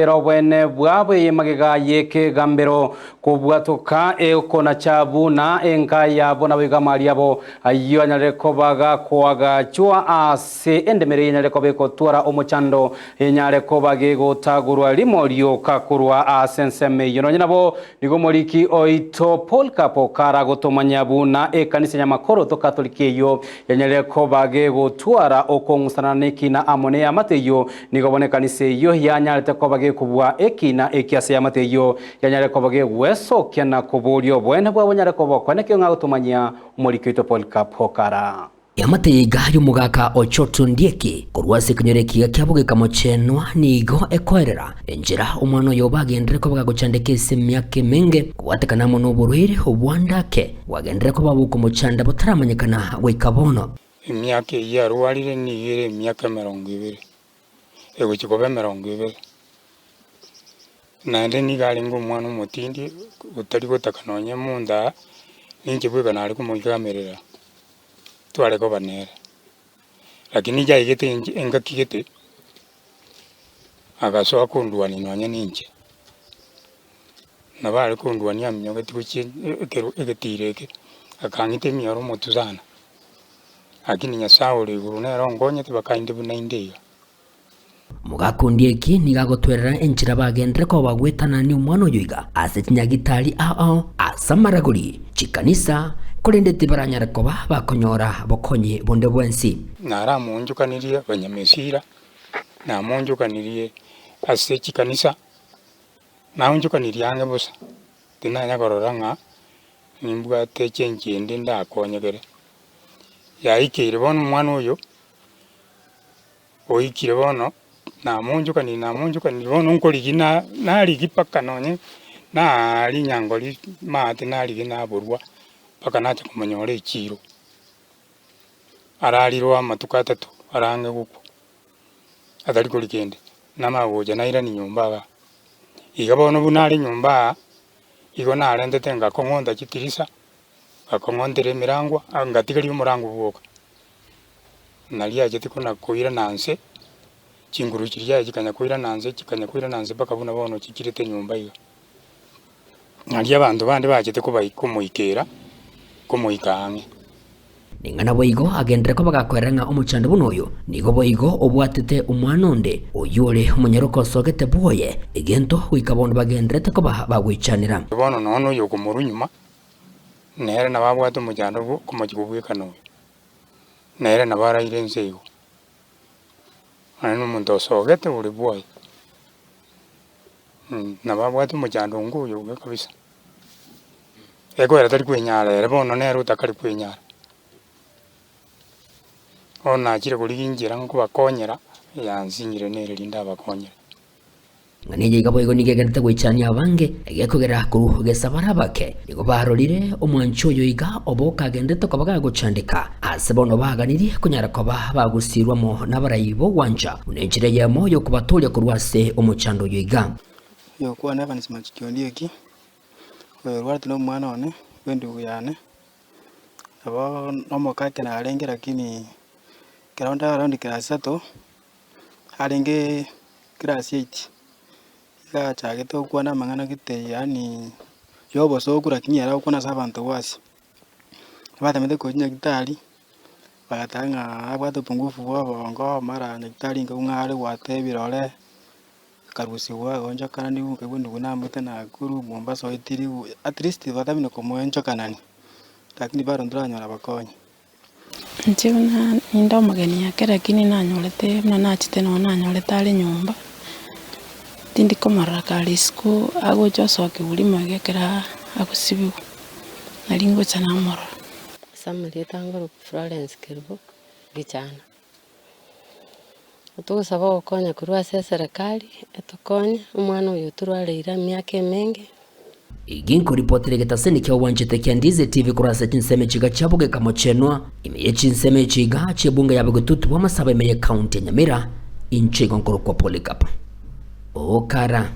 Era obwene bwabo eye magega y'ekegambero kobwatoka ekonacha buna enka yabo naboigo amari abo ayio anyarire koba gakoagachwa ase endemero eye enyarire koba egotwara omochando enyare koba gegotagorwa rimo rioka korwa ase ensemo eyio. Nonye nabo nigo omoriki oito Polycarp karagotomanya buna ekanisa y'amakoroto Katoliki eyio yanyarire koba gegotwara okong'usanana nekina amo neamate eyio Nigo bono ekanisa eyio yanyarete koba gekobua ekina ekio ase eamate eyio, yanyare koba gegwesokia na koboria oboene bwabo nyare koba okoenekio ng'a gotomanyia omoriki oito Polycarp Okara. Eamate eyeiga y'omogaka o Choto Ndieki korwa ase ekenyoro ekiga kiabo gekamochenwa nigo ekoerera enchera omwana oyo bagenderere koba gagochandeka ase emiaka emenge kobwatekana amo noborwaire obwandake bwagenderere koba bokomochanda botaramanyekana goika bono. Emiaka eyio arwarire nigo ere emiaka emerongo ebere, egochia koba emerongo ebere. Naende nigo arenge omwana omotindi, otari gotaka nonye monto aa, ninche bweka nare komoikamerera, tware koba nere. Lakini yaigete inche engaki gete, agasoa kondwania nonye ninche. Nabo are kondwania aminyogeti gochia ekero egetiro eke, akang'ita emioro omotwe sana. Lakini Nyasae ore igoro nere onkonyete mpaka inde buna inde iga. Mogakundi eki nigo agotwerera enchera bagenderere koba bagwetanania omwana oyo iga ase chinyagitari ao ao, ase amaragori, chikanisa, korende tibaranyare koba bakonyora bokonyi bonde bwensi. Naramoonchokanirie abanyamesira, namoonchokanirie ase chikanisa, naonchokanirie ang'e bosa, tinanya korora ng'a nimbwate echenji ende ndakonyekere. Yaikeire bono omwana oyo, oikire bono, namoonchokanirie namoonchokanirie bono nkorigia na narigia mpaka nonye naaaria nyangori maate narigia naborwa, mpaka nacha komonyora echiro, ararirwe amatuko atato are ang'e gokwa, atari koria kende, namanya gocha nairania nyomba igaa. Iga bono buna are nyomba aa, igo narentete ngakong'onta chitirisa, ngakong'ontera emerango, ngatigaria omorango bwoka. Naria achete kona koirana nse, chinguru chiria chiaye chikanya koirana nse chikanya koirana nse mpaka buna bono chichirete nyomba iga. Naria abanto bande bachete kobai komoikera, komoika ang'e. Ning'a naboigo agenderere koba gakoerera ng'a omochando buna oyo nigo boigo obwatete omwana onde, oyio ore omonyaroka osogete bwoye, egento goika bono bagendererete koba bagoichanera. Bono nonya oyo okomorwa nyuma, nere nabo abwate omochando bwo okomochia kobwekana oyo, nere nabo araire ense igo. Naende omonto osogete ore bwoye, nabo abwate omochando onga oyo iga kabisa. Ekwera tari kwenyara ere bono nere otakari kwenyara. Bono nachire korigia inchera nkobakonyera, yansinyire nere rinde abakonyere. Ng'a neye iga boigo nigo egenderete goichania abange, egekogera korwa gesabara abake nigo barorire omwanchi oyo iga oboka agenderete koba gagochandeka, ase bono baganirie konyara koba bagosirwa amo nabarai b'ogwancha buna enchera eyemo y'okobatooria korwa ase omochando oyo iga. Oyokwana Evans Machiki Ondieki, oyorwarete na omwana one bw'endugu yane, nabo nomokake narenge lakini ekero nde around class isato, arenge class eight, iga achagete gokwana amang'ana gete yaani ya obosoku lakini ere agokwana ase abanto bonsi. Batemete koyia nyagetari, bagateba ng'a abwate upungufu bwa obongo, mara nyagetari nkaigwa ng'a are goata ebirore. Akarusigwa agaonchokananiwa nkaigwa ndugu namoete Nakuru, Mombasa oetiriwe, at least batamina komoonchokanani, lakini bado ntoranyora abakonyi. Inche buna ninde omogeni ake lakini nanyorete buna nachete nonye nanyorete are nyomba, tindi komorora kare isiko agocha osokiwa rimo iga ekero agosibiwa, nari ngocha namorora. Ase amarieta ngorokwa Florence Kerubo Gichana. Togosaba ogokonya korwa ase eserekari, etokonye, omwana oyo otorwareire emiaka emenge. Ginkoripotera egetaseni kia obwanchete kia Ndizi TV korwa ase chinsemo echiga chia Bogeka Mochenwa, ime ye chinsemo echiga chi'ebunge ya Bogetutu bw'amasabo ime ye county ya Nyamira, inche igo nkorokwa Polycarp Okara.